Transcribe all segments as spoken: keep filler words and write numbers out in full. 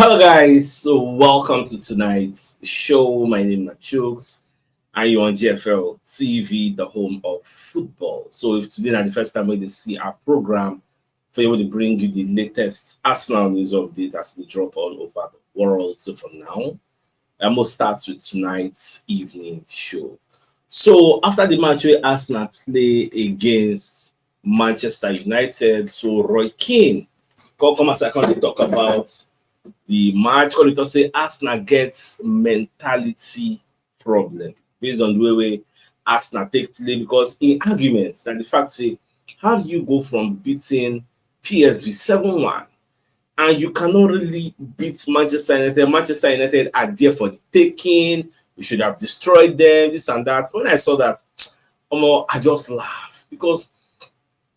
Hello, guys. So, welcome to tonight's show. My name is Chooks, and you're on G F L T V, the home of football. So, if today is the first time when they see our program, for able to bring you the latest Arsenal news update as they drop all over the world. So, for now, I'm gonna start with tonight's evening show. So, after the match where Arsenal play against Manchester United, so Roy Keane come come as I come dey talk about the match. Come dey talk say Arsenal get mentality problem based on the way wey Arsenal take play, because in arguments na the fact say, how do you go from beating P S V seven one and you cannot really beat Manchester United? Manchester United are there for the taking. You should have destroyed them, this and that. When I saw that, omo, I just laugh, because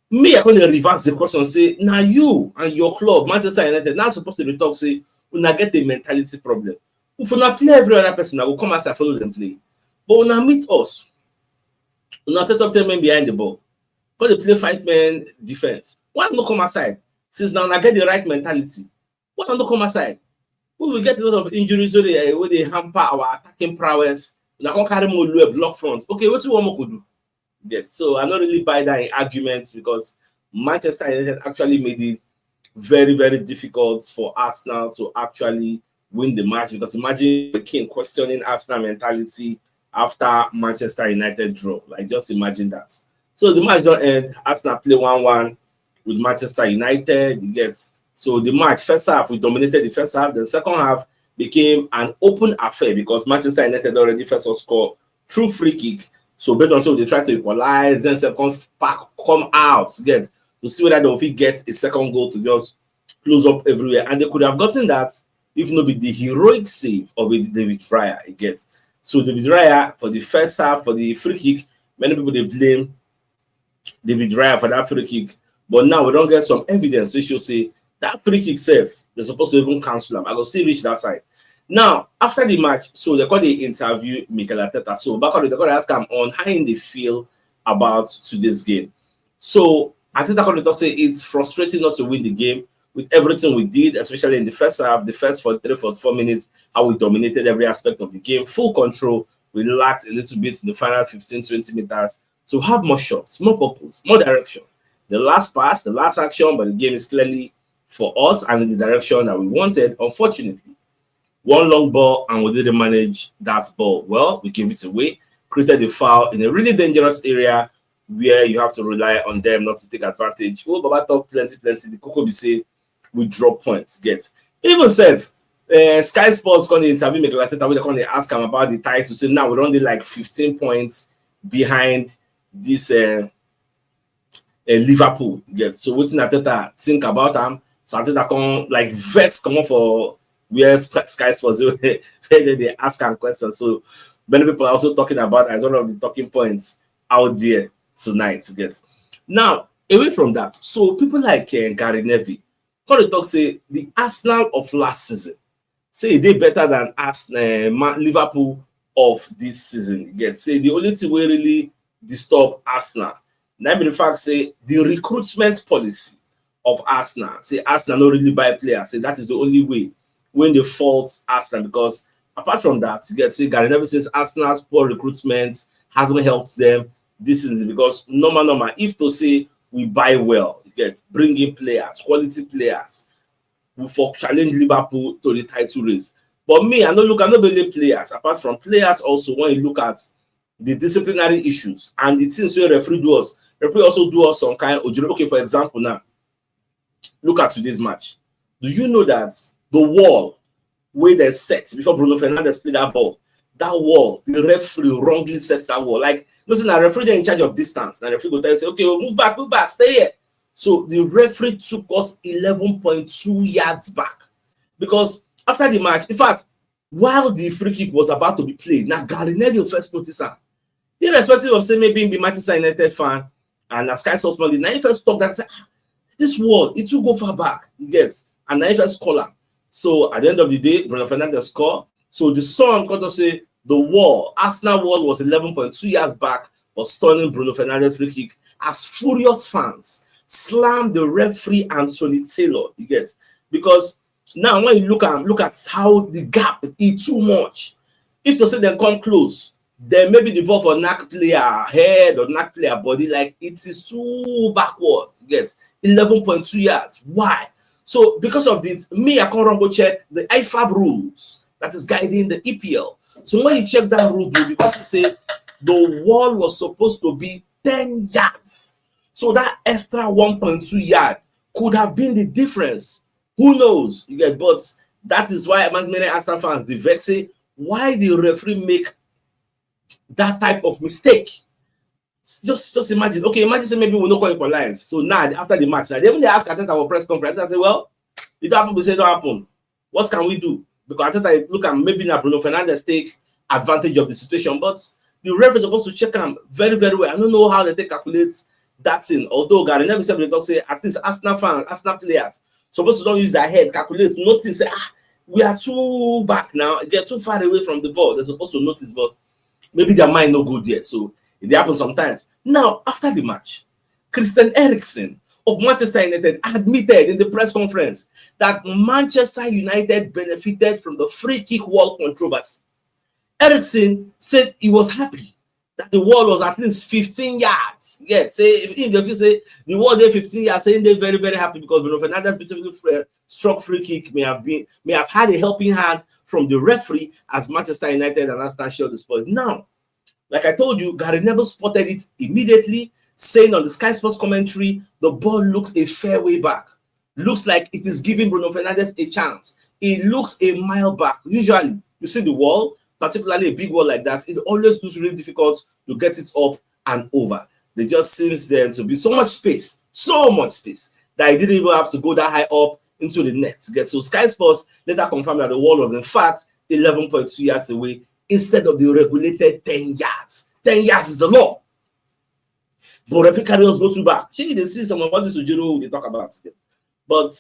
me, I come dey reverse the question, say, na you and your club, Manchester United, now supposed to be talk say, una get a mentality problem. If una play every other person, I go come outside, follow them play. But una meet us, una set up ten men behind the ball, come dey play five men defense. Why no come outside? Since now una get the right mentality, why no come outside? We will get a lot of injuries wey dey, wey dey hamper our attacking prowess. Una come carry Moluwe block front. Okay, wetin we wan make we do? Yes, so I don't really buy that in arguments, because Manchester United actually made it very, very difficult for Arsenal to actually win the match, because imagine the King questioning Arsenal mentality after Manchester United draw. Like, just imagine that. So the match don't end. Arsenal play one one with Manchester United. You get, so the match, first half, we dominated the first half. The second half became an open affair because Manchester United already first half score through free kick. So based on so they try to equalize, then second pack come out, get, to see whether they will fit get a second goal to just close up everywhere. And they could have gotten that if not be the heroic save of a David Raya, you get. So David Raya, for the first half, for the free kick, many people they blame David Raya for that free kick. But now we don't get some evidence wey show say that free kick sef, they're supposed to even cancel am. I go still reach that side. Now, after the match, so they call the interview Mikel Arteta. So back on the, they call ask him on how he dey feel about today's game. So Arteta come dey talk say it's frustrating not to win the game with everything we did, especially in the first half, the first forty-three, forty-four minutes, how we dominated every aspect of the game, full control. We lacked a little bit in the final fifteen, twenty meters. So have more shots, more purpose, more direction. The last pass, the last action, but the game is clearly for us and in the direction that we wanted. Unfortunately, one long ball and we didn't manage that ball well. We gave it away, created a foul in a really dangerous area where you have to rely on them not to take advantage. Oh, Baba talk plenty, plenty. The koko be say we drop points, get. Even sef, uh, Sky Sports come dey interview Mikel Arteta, wey they come dey ask him about the title. Say now we don dey like fifteen points behind this uh, uh, Liverpool. Get, so wetin Arteta think about am? So Arteta come like vex comot for where Sp- Sky Sports where they, they ask him questions. So many people are also talking about as one of the talking points out there tonight. Get, now, away from that, so people like uh, Gary Neville come dey talk say the Arsenal of last season, say e dey better than Arsenal, uh, Liverpool of this season. You get, say the only thing wey really disturb Arsenal na be the fact say the recruitment policy of Arsenal, say Arsenal no really buy players. Say that is the only way wey dey fault Arsenal, because apart from that, you get, say Gary Neville says Arsenal's poor recruitment hasn't helped them this season, because normal, normal, if to say we buy well, you get, bring in players, quality players, we for challenge Liverpool to the title race. But me, I no look, I no blame players. Apart from players, also when you look at the disciplinary issues and the things wey referee do us, referee also do us some kind of, okay, for example, now look at today's match. Do you know that the wall wey they set before Bruno Fernandes play that ball, that wall, the referee wrongly set that wall. Like, listen, the referee dey in charge of distance. Now the referee go tell you, say, okay, well, move back, move back, stay here. So the referee took us eleven point two yards back, because after the match, in fact, while the free kick was about to be played, now Gary Neville first notice am. Irrespective of say maybe he be Manchester United fan, and as Sky Sports Monday, now he first talk that say, ah, this wall, it will go far back, he gets, and now he first call am. So at the end of the day, Bruno Fernandes score. So the Sun got to say the wall, Arsenal wall was eleven point two yards back for stunning Bruno Fernandes free kick as furious fans slammed the referee Anthony Taylor, you get, because Now, when you look at, look at how the gap is too much. If to say dem come close, then maybe the ball for knack player head or knack player body, like, it is too backward. Get eleven point two yards. Why? So because of this, me, I can't run go check the I fab rules that is guiding the E P L. So when you check that rule book, you can see say the wall was supposed to be ten yards. So that extra one point two yard could have been the difference. Who knows? You get, but that is why many Arsenal fans dey vex say, why the referee make that type of mistake? Just, just imagine. Okay, imagine say maybe we no come equalize. So now, after the match, now they even dey ask Arteta for press conference. Arteta say, "Well, it happen, we say it don't happen. What can we do?" Because Arteta look at, maybe na Bruno Fernandes take advantage of the situation, but the ref is supposed to check am very, very well. I don't know how they take calculate that thing. Although Gary Neville said, they talk say at least Arsenal fans, Arsenal players supposed to don't use their head, calculate, notice say, "Ah, we are too back now. They're too far away from the ball." They're supposed to notice, but maybe their mind no go there. So it dey happen sometimes. Now, after the match, Christian Eriksen of Manchester United admitted in the press conference that Manchester United benefited from the free kick wall controversy. Eriksen said he was happy that the wall was at least fifteen yards. Yes, say if, if they feel say the wall dey fifteen yards, say they very, very happy because Bruno Fernandes beautifully fre-, struck free kick, may have been, may have had a helping hand from the referee as Manchester United and Arsenal share the spoils. Now, like I told you, Gary Neville spotted it immediately, saying on the Sky Sports commentary, "The ball looks a fair way back. Looks like it is giving Bruno Fernandes a chance. It looks a mile back." Usually, you see the wall, particularly a big wall like that, it always looks really difficult to get it up and over. There just seems there to be so much space, so much space that he didn't even have to go that high up into the net. Get, so Sky Sports later confirmed that the wall was in fact eleven point two yards away instead of the regulated ten yards. Ten yards is the law. But referee carry us go too back. Shey you dey see some of all this ojoro we dey talk about today. But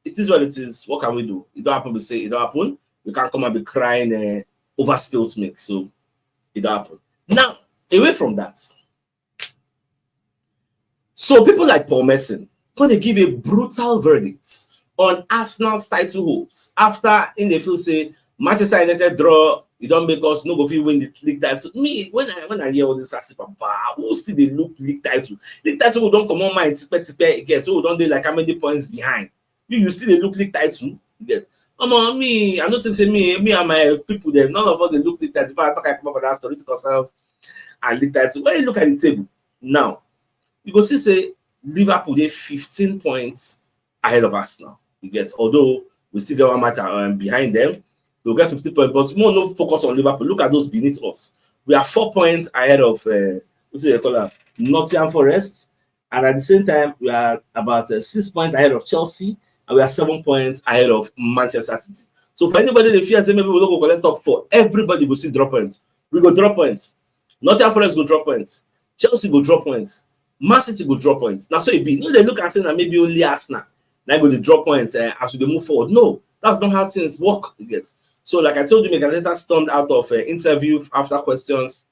it is what it is. What can we do? It don't happen, we say it don't happen. We can't come and be crying, uh, over spilt milk. So it don't happen. Now, away from that, so people like Paul Merson gonna give a brutal verdict on Arsenal's title hopes after in the field say Manchester United draw, you don't make us no go fit win the league title. Me, when I, when I hear all this, I say, "Papa, who still dey look league title? League title we don comot mind tipe tipe again. So we don dey like how many points behind? You, you still dey look league title?" You get? Omo, me, I don't think say me, me and my people there, none of us dey look league title. If I back, I come up with that story to ourselves and league title. When you look at the table now, you go see say Liverpool dey fifteen points ahead of Arsenal. You get? Although we still get one match, um, behind them, we'll get fifteen points. But more no focus on Liverpool. Look at those beneath us. We are four points ahead of, uh, what's it call that? Nottingham Forest, and at the same time, we are about, uh, six points ahead of Chelsea, and we are seven points ahead of Manchester City. So for anybody that fears say maybe we no go collect top four, everybody go still drop points. We go drop points. Nottingham Forest go drop points. Chelsea go drop points. Man City go drop points. Now so it be. No, they look and say that maybe only Arsenal now go dey drop points, uh, as we dey move forward. No, that's not how things work. You get? So like I told you, Mikel Arteta stormed out of, uh, interview after questions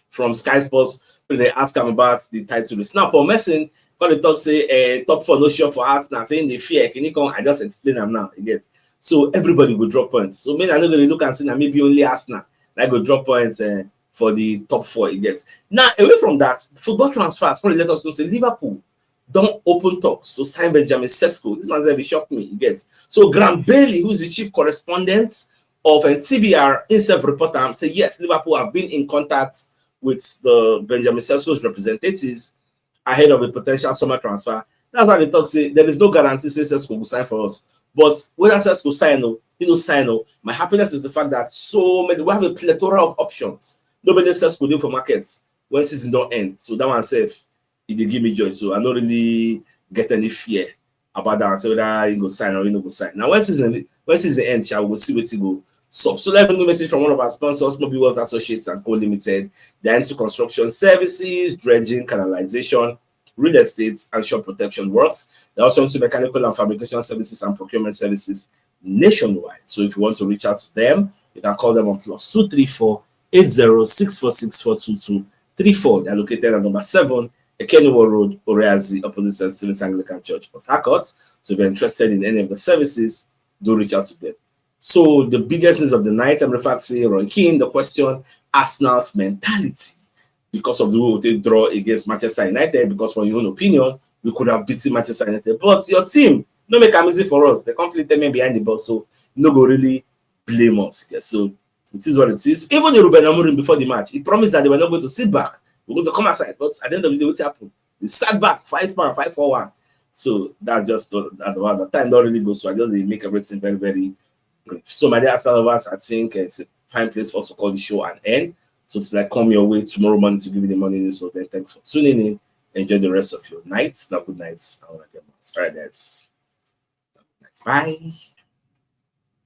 from Sky Sports when they ask him about the title race. Now Paul Merson come dey talk say, uh, top four no sure for Arsenal. Saying they fear. Can you come? I just explain them now. You get? So everybody go drop points. So me, I no go dey look and say that maybe only Arsenal now go drop points, uh, for the top four. You get? Now, away from that, Football Transfers come dey let us know say Liverpool don open talks to sign Benjamin Sesko. This one sef shock me, you get? So Graham Bailey, who is the chief correspondent of, uh, T B R, himself report am say yes, Liverpool have been in contact with the Benjamin Sesko's representatives ahead of a potential summer transfer. That's why they talk say there is no guarantee say Sesko go sign for us. But whether Sesko sign or he no sign, or my happiness is the fact that so many, we have a plethora of options. Nobody Sesko dey for markets when season don end. So that one sef, e dey give me joy. So I don't really get any fear about that. Say whether he go sign or he no go sign. Now when season, when season end, shall we go see wetin go sup. So let me know message from one of our sponsors, Mobile Wealth Associates and Co Limited. They're into construction services, dredging, canalization, real estate, and shop protection works. They're also into mechanical and fabrication services and procurement services nationwide. So if you want to reach out to them, you can call them on plus two three four eight zero six four six four two two three four. They're located at number seven, Ekeniwo Road, Oreazi, opposite Saint Stephen's Anglican Church, Port Harcourt. So if you're interested in any of the services, do reach out to them. So the biggest news of the night, I'm referring to Roy Keane, the question, Arsenal's mentality because of the way they draw against Manchester United, because for your own opinion, we could have beaten Manchester United. But your team, no make am easy for us. They completely them behind the ball, so no go really blame us. Yeah, so it is what it is. Even the Ruben Amorim before the match, he promised that they were not going to sit back. We're going to come outside. But at the end of the day, what happened? They sat back, five man, five four one. So that just uh, that the time don't really go. So I just make everything very, very brief. So my dear Arsenal lovers, I think it's a fine place for us to call the show an end. So it's like come your way tomorrow morning to give you the morning news. So then thanks for tuning in. Enjoy the rest of your night. Now good night. All right, guys. Bye.